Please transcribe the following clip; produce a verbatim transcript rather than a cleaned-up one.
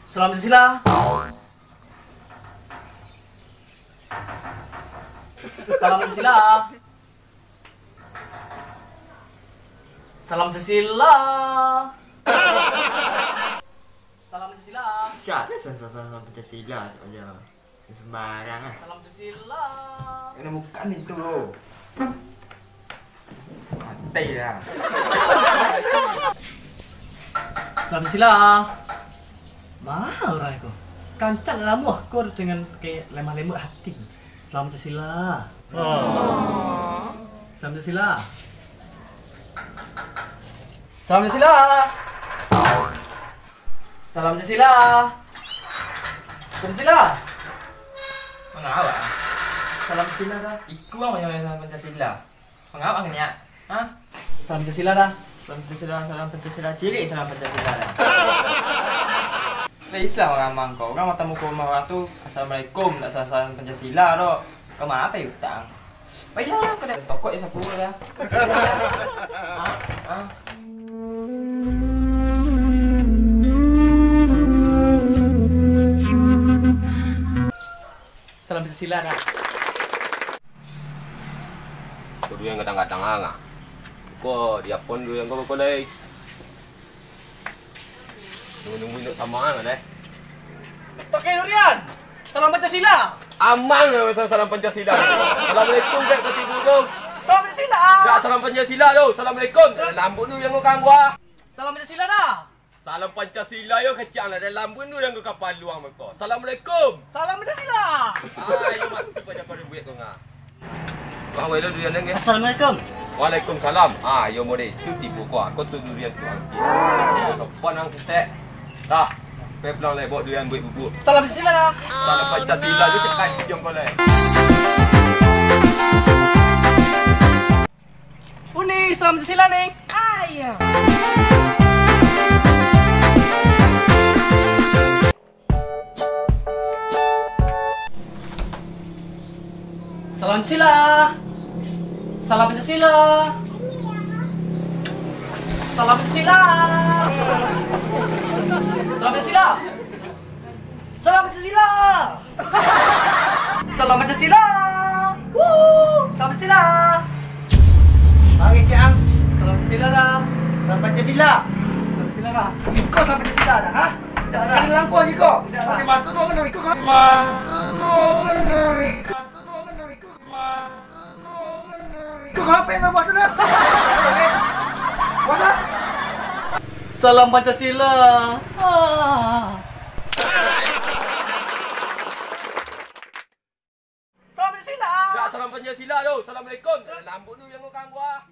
Salam Pancasila. Salam Pancasila. Salam Pancasila. Salam Pancasila. Siapa yang salam, salam, salam Pancasila tu aja? Sembarang ah. Salam Pancasila. Kena bukan itu lo. Mati lah. Salam Pancasila. Ma urang ko? Kancak lamuah ko dengan pakai lemah lembut hati. Salam Pancasila. Salam Pancasila. Salam Pancasila. Salam Pancasila. Salam Pancasila. Manga awak? Salam Pancasila dah. Iko ang manyampaikan salam Pancasila. Manga awak ngini, ha? Salam Pancasila dah. Salam Pancasila, salam Pancasila. Cilik salam Pancasila dah. Lah Islam urang mangko. Urang mata muko rumah urang tu, "Assalamualaikum," ndak salam Pancasila doh. Ka ma pai utang? Pailah lah, ka tokok je sapuluah lah. Ah, ah. Salam Pancasila dah. Ko durian gadang-gadang ang ah. Ko diapon durian ko, ko lai. Nunggu-nunggu indak sama ang lai. Tokai durian. Salam Pancasila. Amang lah pasal salam Pancasila. Assalamualaikum, Kak, katibu tu. Salam Pancasila. Kak, salam Pancasila tu. Assalamualaikum. Salam. Lambuik durian ko kang gua. Salam Pancasila dah. Salam Pancasila yo kecil lah, dan lambuik durian ko kapalo ang mako. Assalamualaikum. Salam Pancasila. Ayo mati paja kau buat ko ngah. Bang, welo durian lagi. Assalamualaikum. Waalaikumsalam. Ah, yo mode. Tu tipu ko. Ko tu durian tu ang. Tipu sopan ang sitek. Dah. Pe pulang lai bawa durian buat bubuk. Salam Pancasila dah. Salam Pancasila tu cakap jam ko lai. Uni, salam Pancasila ni. Ah, iya. Salam Pancasila. Salam Pancasila. Salam Pancasila. Salam Pancasila. Salam Pancasila. Salam Pancasila. Woo. Salam Pancasila. Mari, Cang. Salam Pancasila dah. Salam Pancasila. Salam Pancasila dah. Iko salam Pancasila dah, ha? Tidak dah. Ini langkah iko. Tidak dah. Oke, masuk no, no, iko, ha? Masuk no, no, iko. Masuk no, no, iko. Masuk no, no, iko. Iko apa yang nak buat tu dah? Buat dah. Salam Pancasila. Ah. Salam Pancasila. Dak, salam Pancasila tu. Assalamualaikum. Salam. Lambuik durian ko kang gua.